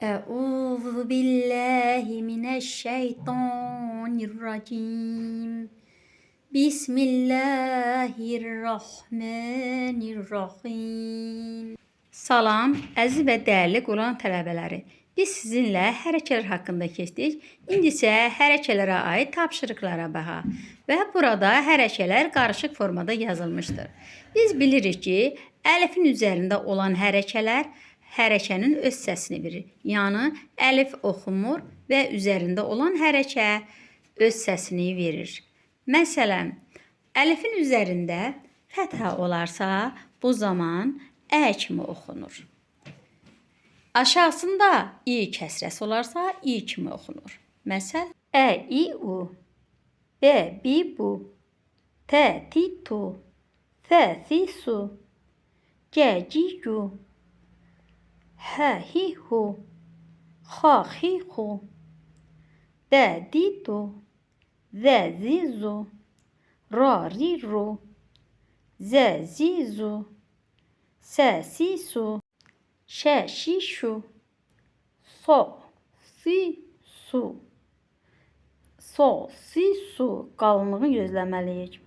Euzu billahi mineşşeytanirracim. Bismillahirrahmanirrahim. Salam, əziz və dəyərli Quran tələbələri. Biz sizinlə hərəkələr haqqında keçdik. İndi isə hərəkələrə aid tapşırıqlara baxaq. Və burada hərəkələr qarışıq formada yazılmışdır. Biz bilirik ki, əlifin üzərində olan hərəkələr hərəkənin öz səsini verir. Yəni əlif oxunmur və üzərində olan hərəkə öz səsini verir. Məsələn, əlifin üzərində fəthə olarsa, bu zaman ə kimi oxunur. Aşağısında i kəsrəsi olarsa, i kimi oxunur. Məsəl, ə, i, u, b, bi, bu, t, ti, tu, f, fi, su, g, gi, gu, h, hi, hu, x, xi, xu, d, di, du, z, zi, zu, r, ri, ru, z, zi, zu, s, si, su, ş, şi, şu, so, si, su, so, si, su qalınlığını gözləməliyik.